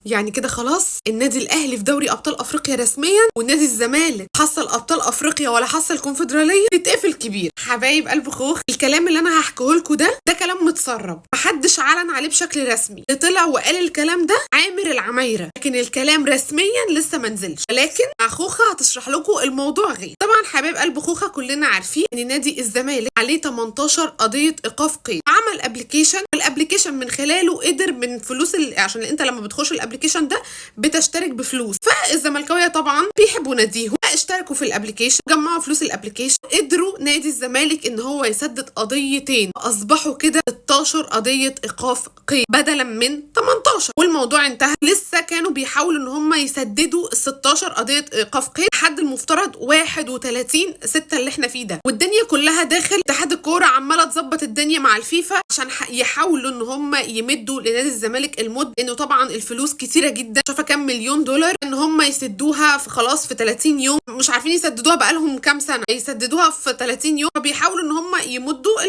يعني كده خلاص النادي الاهلي في دوري ابطال افريقيا رسميا، والنادي الزمالك حصل ابطال افريقيا ولا حصل كونفدراليه، تتقفل كبير. حبايب قلب خوخ، الكلام اللي انا هحكيه لكم ده كلام متسرب، محدش اعلن عليه بشكل رسمي. اللي طلع وقال الكلام ده عامر العمايره، لكن الكلام رسميا لسه ما نزلش. لكن مع خوخه هتشرح لكم الموضوع غير. طبعا حبايب قلب خوخه كلنا عارفين ان نادي الزمالك عليه 18 قضية ايقاف قيد. عمل application، وال application من خلاله قدر من فلوس عشان انت لما بتخش ال application ده بتشترك بفلوس، فالزملكاويه طبعا بيحبوا ناديهم، اشتركوا في ال application، جمعوا فلوس ال application، قدروا نادي الزمالك ان هو يسدد قضيتين، اصبحوا كده 16 قضية ايقاف قيد بدلا من 18، والموضوع انتهى. لسه كانوا بيحاولوا ان هم يسددوا ال 16 قضية ايقاف قيد لحد المفترض 31/6 اللي احنا فيه ده، والدنيا كلها داخل اتحاد الكورة عماله تظبط الدنيا مع الفيفا عشان يحاولوا ان هم يمدوا لنادي الزمالك المد، انه طبعا الفلوس كتيرة جدا، شايفه كام مليون دولار ان هم يسدوها في خلاص في 30 يوم، مش عارفين يسددوها بقالهم كام سنة، يسددوها في 30 يوم. فبيحاولوا ان هم يمدوا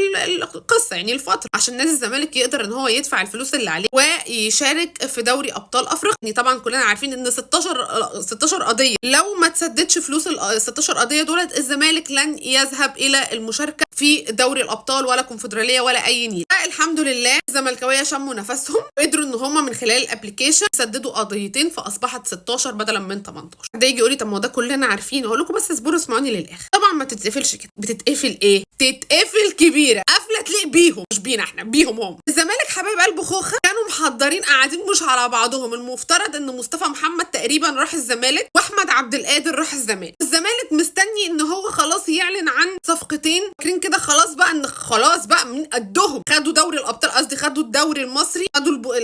القصة يعني الفترة عشان نادي الزمالك يقدر ان هو يدفع الفلوس اللي عليه ويشارك في دوري ابطال افريقيا. يعني طبعا كلنا عارفين ان 16 قضية لو ما تسددش فلوس ال 16 قضية دولت، الزمالك لن يذهب الى المشاركة في دوري الابطال ولا كونفدراليه ولا اي نيل. الحمد لله الزملكاويه شموا نفسهم وقدروا ان هم من خلال ال application يسددوا قضيتين، فاصبحت 16 بدلا من 18. ده يجي يقول لي طب ما هو ده كلنا عارفينه، اقول لكم بس اصبروا اسمعوني للاخر. طبعا ما تتقفلش كده، بتتقفل ايه؟ تتقفل كبيرة، قفله تليق بيهم، مش بينا احنا، بيهم هم. الزمالك حبايب قلب خوخه كانوا محضرين قاعدين مش على بعضهم. المفترض ان مصطفى محمد تقريبا راح الزمالك، واحمد عبد القادر راح الزمالك. الزمالك مستني ان هو خلاص يعلن عن صفقتين، فاكرين كده خلاص بقى ان خلاص بقى من قدهم، خدوا دوري الابطال، قصدي خدوا الدوري المصري، خدوا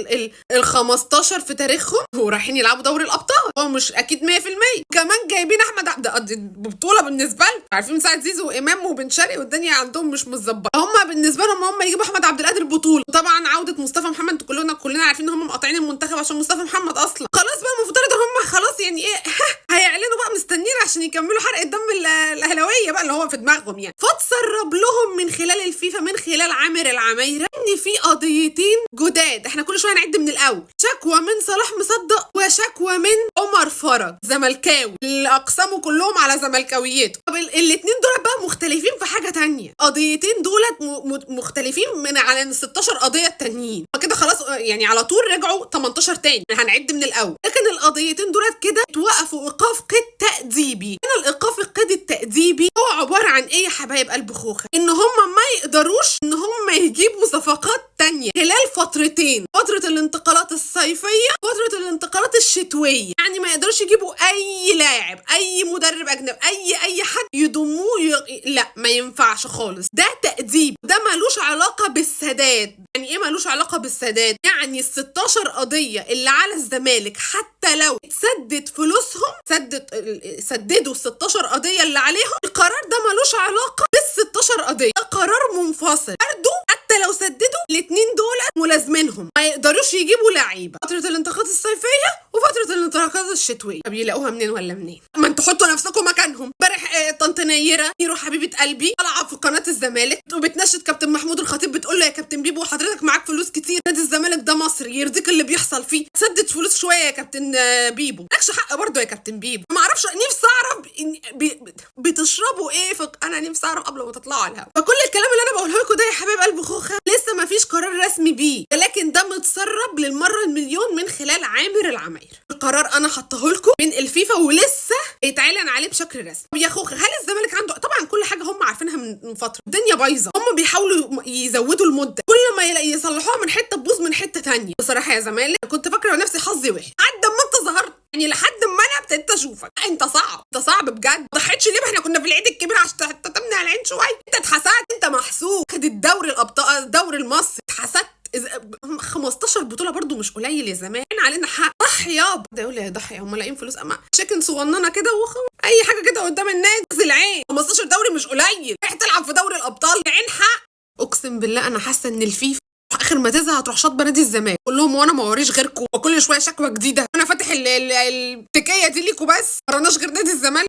ال 15 في تاريخهم ورايحين يلعبوا دوري الابطال، هو مش اكيد 100%. كمان جايبين احمد عبد بطوله بالنسبة لهم، عارفين ساعة زيزو وامام وبن شرقي والدنيا عندهم مش متظبطه، هم بالنسبة لهم هم يجيبوا احمد عبد القادر بطوله. طبعا عوده مصطفى محمد كلنا عارفين ان هم مقاطعين المنتخب عشان مصطفى محمد اصلا. خلاص بقى المفترض ان هم خلاص يعني ايه هيعلنوا بقى، مستنيين عشان يكملوا حرق الدم الاهلاوية بقى اللي هو في دماغهم يعني. فتسرب لهم من خلال الفيفا من خلال عامر العمايره ان في قضيتين جداد، احنا كل شوية نعد من الاول، شكوى من صلاح مصدق وشكوى من عمر فرج زملكاوي، اللي اقسموا كلهم على زملكاويته. طب الاثنين دول بقى مختلفين في حاجة تانية، قضيتين دولت مختلفين من على ال 16 قضية التانيين، فكده خلاص يعني على طول رجعوا 18 تاني، هنعد من الاول. لكن القضيتين دولت كده اتوقفوا ايقاف قيد تاديبي. هنا الايقاف القيد التاديبي هو عبارة عن ايه يا حبايب قلب خوخه؟ ان هم ما يقدروش ان هم يجيبوا صفقات تانية خلال فترتين، فترة الانتقالات الصيفية فترة الانتقالات الشتوية. يعني ما يقدروش يجيبوا اي لاعب، اي مدرب اجنبي، اي حد يضموه لا ما ينفعش خالص. ده تأديب، ده ملوش علاقة بالسداد. يعني ايه ملوش علاقة بالسداد؟ يعني ال 16 قضية اللي على الزمالك حتى لو اتسدد فلوسهم، سددوا ال 16 قضية اللي عليهم، القرار ده ملوش علاقة بال 16 قضية، ده قرار منفصل برضه. حتى لو سددوا الاثنين دول ملازمينهم، ما يقدروش يجيبوا لعيبة فترة الانتقالات الصيفية وفترة الانتقالات الشتوية. طب يلاقوها منين ولا منين؟ ما انتوا حطوا نفسكم مكانهم. امبارح طنط نيره نيرو حبيبه قلبي طالعه في قناة الزمالك وبتنشد كابتن محمود الخطيب، بتقول له يا كابتن بيبو حضرتك معاك فلوس كتير، نادي الزمالك ده مصر، يرضيك اللي بيحصل فيه؟ سدد فلوس شوية يا كابتن بيبو. مالكش حق برضه يا كابتن بيبو. ما اعرفش، نفسي اعرف بتشربوا ايه انا نفسي اعرف قبل ما تطلعوا على الهوا. فكل الكلام اللي انا بقوله لكم ده يا حبايب قلب خوخه لسه ما فيش قرار رسمي بيه، لكن ده متسرب للمرة المليون من خلال عامر العماير. القرار انا حطه لكم من الفيفا ولسه اتعلن عليه بشكل رسمي. طب يا خوخه هل الزمالك عنده؟ طبعا كل حاجة هم عارفينها من فترة، الدنيا بايظة، هم بيحاولوا يزودوا المدة، كل ما يصلحوها من حتة تبوظ من حتة تانية. بصراحة يا زمالك كنت فاكره نفسي حظي وحش لحد ما انت ظهرت، يعني لحد ما انا ابتديت اشوفك. انت صعب، انت صعب بجد. ما ضحيتش ليه؟ ما احنا كنا في العيد الكبير عشان تمنع العين شوية. انت اتحسدت، انت محسوب، خد الدوري الابطال، الدوري المصري اتحسدت. 15 بطوله برضو مش قليل يا زمان، احنا علينا حق. ضحي يابا، ده يقول لي ضحي، هم لاقيين فلوس اما chicken صغننه كده اي حاجة كده قدام الناس. العين 15 دوري مش قليل، رايح تلعب في دوري الابطال، العين حق. اقسم بالله انا حاسه ان الفيفا اخر ما تزهق هتروح شاطبه نادي الزمالك، قول لهم وانا ما وريش غيركم، وكل شوية شكوى جديدة، انا فاتح التكيه دي ليكوا بس، ما وراناش غير نادي الزمالك.